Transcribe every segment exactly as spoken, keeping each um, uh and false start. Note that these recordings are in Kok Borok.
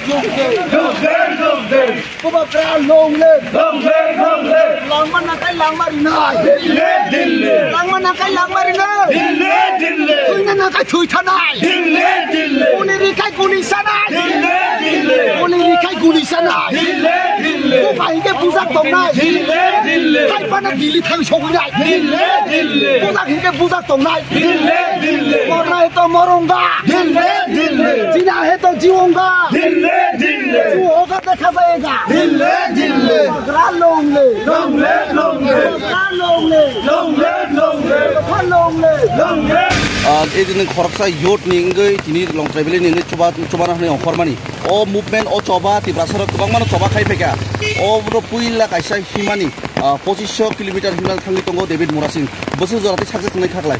Long live, long live. Bubagra long live. Long live, long live. Langma nakai langma rinai. Delhi, Delhi. Langma nakai langma rinai. Delhi, Delhi. Thuina nakai thui thanai. Delhi, Delhi. Guli rikai guli sanai. Delhi, Delhi. Guli rikai guli sanai. Delhi, Delhi. Buba hingke bujak tongnai. Delhi, Delhi. Hai pana Delhi thang sogwi nai. Delhi, Delhi. Bujak hingke bujak tongnai. Delhi, Delhi. Morna he to moronga. Delhi, Delhi. Jina he to jiwonga. Delhi, Delhi. Ju hoga dekha jayega. Delhi, Delhi. Bubagra long live. Long live, long live. Bubagra long live. Long live, long live. Bubagra long live. Long live. Ah, e din khoroksa youth ni wngwi tini Longtrai Valley ni wngwi chuba, chubana hwnwi ongkhormani. O movement, o choba Tiprasa rok kwbangma no choba khai phaikha. O no puila kaisa himani, ah, pochisho kilometer himlal thangwi tongo David Murasing. Bwswk jora tei success wngnai khaklai.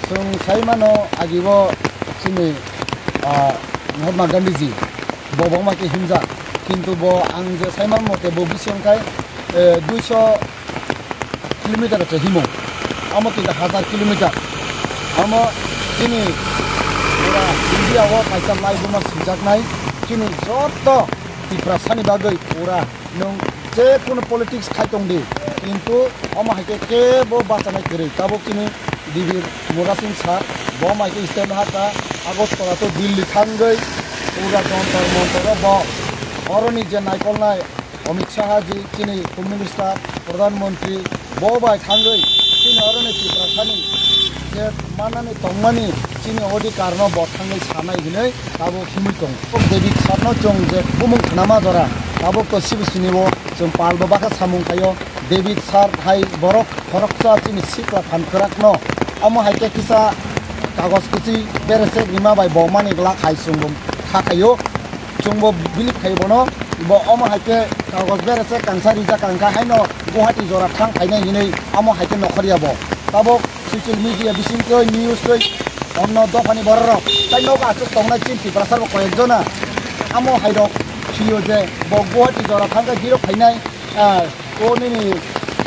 Chwng sai mano agibo chini, ah, Mahatma Gandhiji bo bangma khe himjak, kintu bo ang je sai man mote bo bisi wngkhai, eh, duiso kilometer se himo, amo kintu hazar kilometer, amo chini pura India o kaisa laibuma swijaknai, chini joto Tiprasani bagwi pura. Nwng je kunu politics khai tong di, kintu omo hai khe kebo bachanai kwrwi. Tabuk chini David Murasing sir, bo mai khe stand haka, Agartala to Delhi thangwi pura Jantar Mantar o bo oroni je naikolnai Amit Shah ji, chini Home Minister, Pradhan Mantri, bo bai thangwi chini oroni Tiprasani je mannani tongmani chini odhikar no bo thangwi sanai hinwi tabuk himwi tongo. David sir no chwng je bumung khnama jora, tabuk to sibo sini o chwng pal bo bakha samung khaio. David sir hai borok khoroksa chini sikla phan kwrak no, omo hai khe kisa kagoj kichi berese rima bai bo mani glak hai chwng bo kha khaio. Chwng bo believe khai bono, bo omo hai khe kagoj berese kangsa rijak kangkha haino Guwahati jora thang phainai hinwi omo hai khe nokhorya bo. Tabuk social media bising twi news twi onno dophani borok rok tai nogo achuk tongnai chini Tiprasa rok koyek jona. Amo hai rok sio je bo Guwahati jora thang khe hero phainai, ah, o nini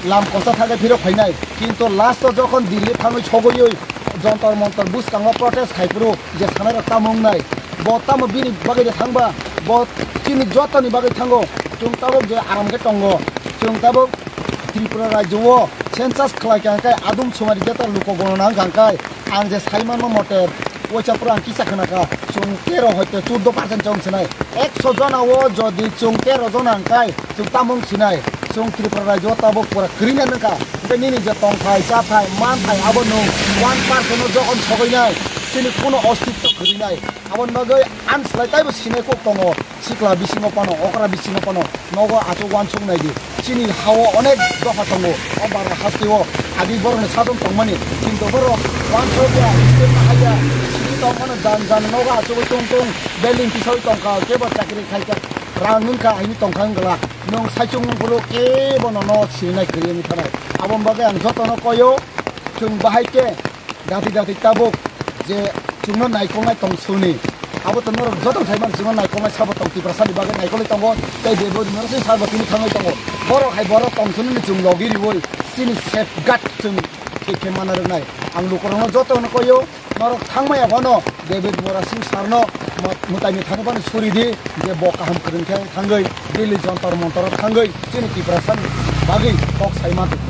lam kosa thang khe hero phainai. Kintu last o jokhon Delhi thangwi sogwi Jantar Mantar bwskango protest khai phuru je sanai rok tamo wngnai, bo tamo bini bagwi de thangba, bo chini jotoni bagwi thango. Chwng tabuk je aram khe tongo, chwng tabuk Tripura rajyo o census khlai kha khe adum sumari jeta luko gonona wngkha khe ang je sai manma mote waisa pura ang kisa khna kha, chwng tero hoite chuddo percent chong sinai. Ekso jona o jodi chwng tero jona wngkhai chwng tamung sinai, chwng Tripura rajyo o tabuk pura kwrwina nangkha. Hwnkhe nini je tongthai, chathai, manthai abo nwng one percent o jokhon sogwinai, chini kuno ostitto kwrwinai. Aboni bagwi ang slai taibo sinai kok tongo, sikla bisingo phano, okra bisingo phano, nogo achuk uansuk nai di. Chini ha-o onek dopha tongo, o bara hasteo adi borokni sason tongmani, kintu borok uansuk ya, state no haya, sini tongmani jan jan nogo achugwi tung tung, building tisawi tongkha, kebo chakri khaikha, rang wngkha, hini tongkha wngla, nwng saichung phuru kebo no no sinai kwrwi wngwi thanai. Aboni bagwi ang jotono koyo, chwng bahai khe, Dati dati tabuk je chwngno naikolnai tong suni. Abo to norok joto sai mano chwngno naikolnai sabo tong Tiprasani bagwi naikolwi tongo. Tei bebo norok se sabo tini thangwi tongo. Borok hai borok tong suni chwng logi riwi chini safeguard chwng thik khe mana rwnai. Ang lukurokno jotono koyo norok thangmaya phano David Murasing sir no mo-, mwtai ni thani phano suri di je bo kaham kwrwng khe thangwi Delhi Jantar Mantar o thangwi chini Tiprasani bagwi kok sai mano.